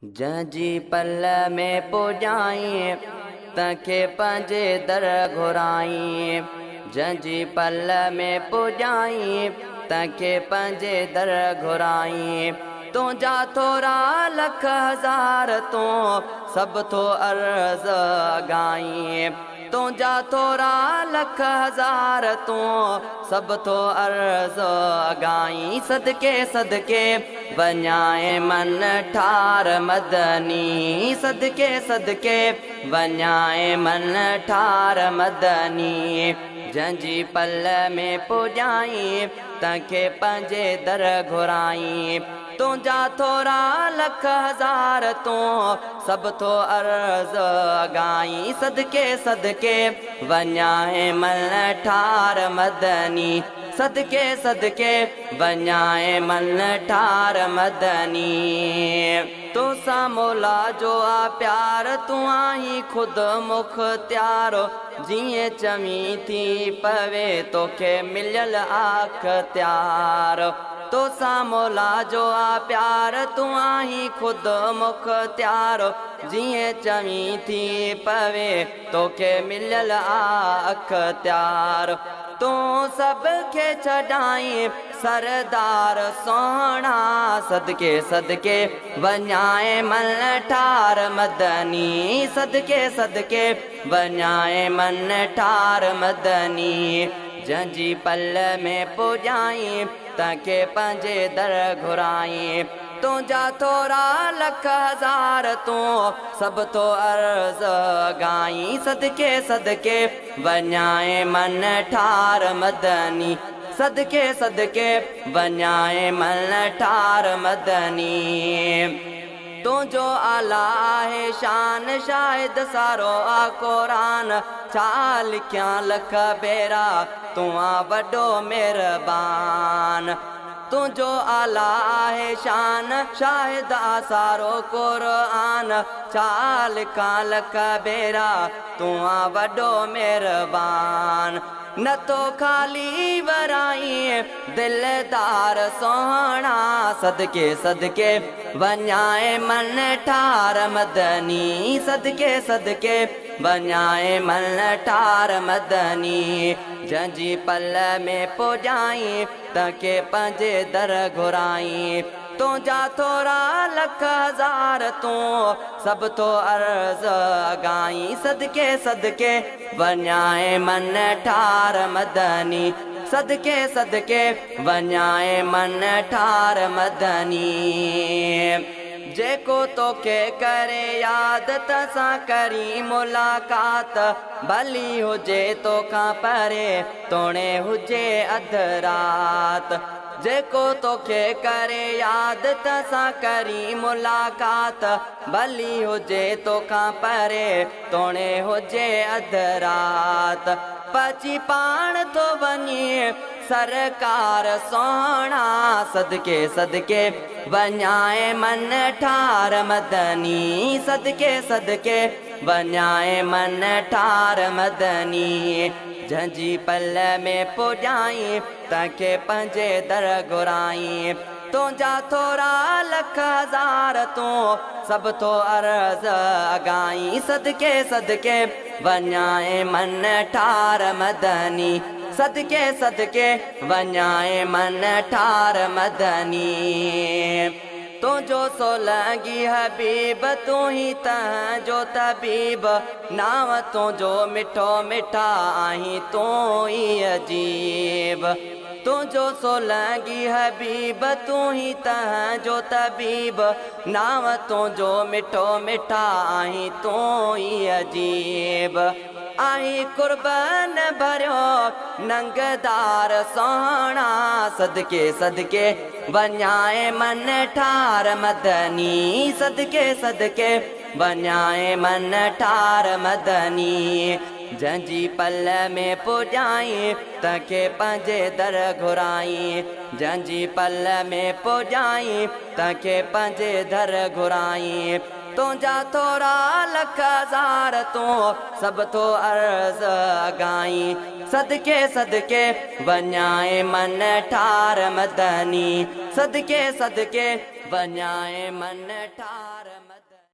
جنهن جي پل ۾ پڄائين، تنهن کي پنهنجي در گهرائين. جنهن جي پل ۾ پڄائين، تنهن کي پنهنجي در گهرائين. تنهنجا ٿورا لک هزار تون سڀ ٿو عرض اگهائين. تنهنجا ٿورا لک هزار تون سڀ ٿو عرض اگهائين. صدقي صدقي وڃائين من ٺار مدني، صدقي صدقي وڃائين من ٺار مدني. جنهن جي پل ۾ پڄائين، تنهن کي پنهنجي در گهرائين. تنهنجا ٿورا لک هزار تون سڀ ٿو عرض اگهائين. صدقي صدقي وڃائين من ٺار مدني، صدقي صدقي وڃائين من ٺار مدني. تو سان مولا جو آ پيار، تون آهين خود مختيار. جيئن چوين ٿي پوي، توکي مليل اختيار. تو سان مولا جو آ پيار، تون آهين خود مختيار. جيئن چوين ٿي پوي، توکي مليل آ اختيار. تون سڀ کي ڇڏائين سردار سهڻا، صدقي صدقي وڃائين من ٺار مدني، صدقي صدقي وڃائين من ٺار مدني. جنهن جي پل ۾ پڄائين، تنهن کي پنهنجي در گهرائين. تنهنجا ٿورا لک هزار تون سڀ ٿو عرض اگهائين. صدقي صدقي وڃائين من ٺار مدني، صدقي صدقي وڃائين من ٺار مدني. تنهنجو اعليٰ آهي شان، شاهد سارو آ قرآن. ڇا لکيان لک ڀيرا، تون آ وڏو مهربان. تنهنجو اعليٰ آهي شان، شاهد آ سارو قرآن. ڇا لکان لک ڀيرا، تون آ وڏو مهربان. نه ٿو خالي ورائين دلدار سهڻا، صدقي صدقي وڃائين من ٺار مدني، صدقي صدقي وڃائين من ٺار مدني. جنهن جي پل ۾ پڄائين، تنهن کي پنهنجي در گهرائين. تنهنجا ٿورا لک هزار تون سڀ ٿو عرض اگهائين. صدقي صدقي وڃائين من ٺار مدني، صدقي صدقي وڃائين من ٺار مدني. جيڪو توکي ڪري ياد، تنهن سان ڪرين ملاقات. ڀلي هجي توکان پري، توڻي هجي اڌ رات. جيڪو توکي ڪري ياد، تنهن سان ڪرين ملاقات. ڀلي هجي توکان پري، توڻي هجي اڌ رات. پهچي پاڻ ٿو وڃي سرڪار سهڻا، صدقي صدقي وڃائين من ٺار مدني، صدقي صدقي وڃائين من ٺار مدني. جنهن جي پل ۾ پڄائين، تنهن کي پنهنجي در گهرائين. تنهنجا ٿورا لک هزار تون سڀ ٿو عرض اگهائين. صدقي صدقي وڃائين من ٺار مدني، صدقي صدقي وڃائين من ٺار مدني. تنهنجو سولنگي حبيب، تون ئي تنهن جو طبيب. نانء تنهنجو مٺو مٺا، آهين تون ئي عجيب. تنهنجو سولنگي حبيب، تون ئي تنهن جو طبيب. نانء تنهنجو مٺو مٺا، آهين تون ئي عجيب. آهين قربن ڀريو ننگدار سهڻا، صدقي صدقي وڃائين من ٺار مدني، صدقي صدقي وڃائين من ٺار مدني. جنهن جي پل ۾ پڄائين، تنهن کي پنهنجي در گهرائين. جنهن جي پل ۾ پڄائين، تنهن کي پنهنجي در گهرائين. تنهنجا ٿورا لک هزار تون سڀ ٿو عرض اگهائين. صدقي صدقي وڃائين من ٺار مدني، صدقي صدقي وڃائي من ٺار مد.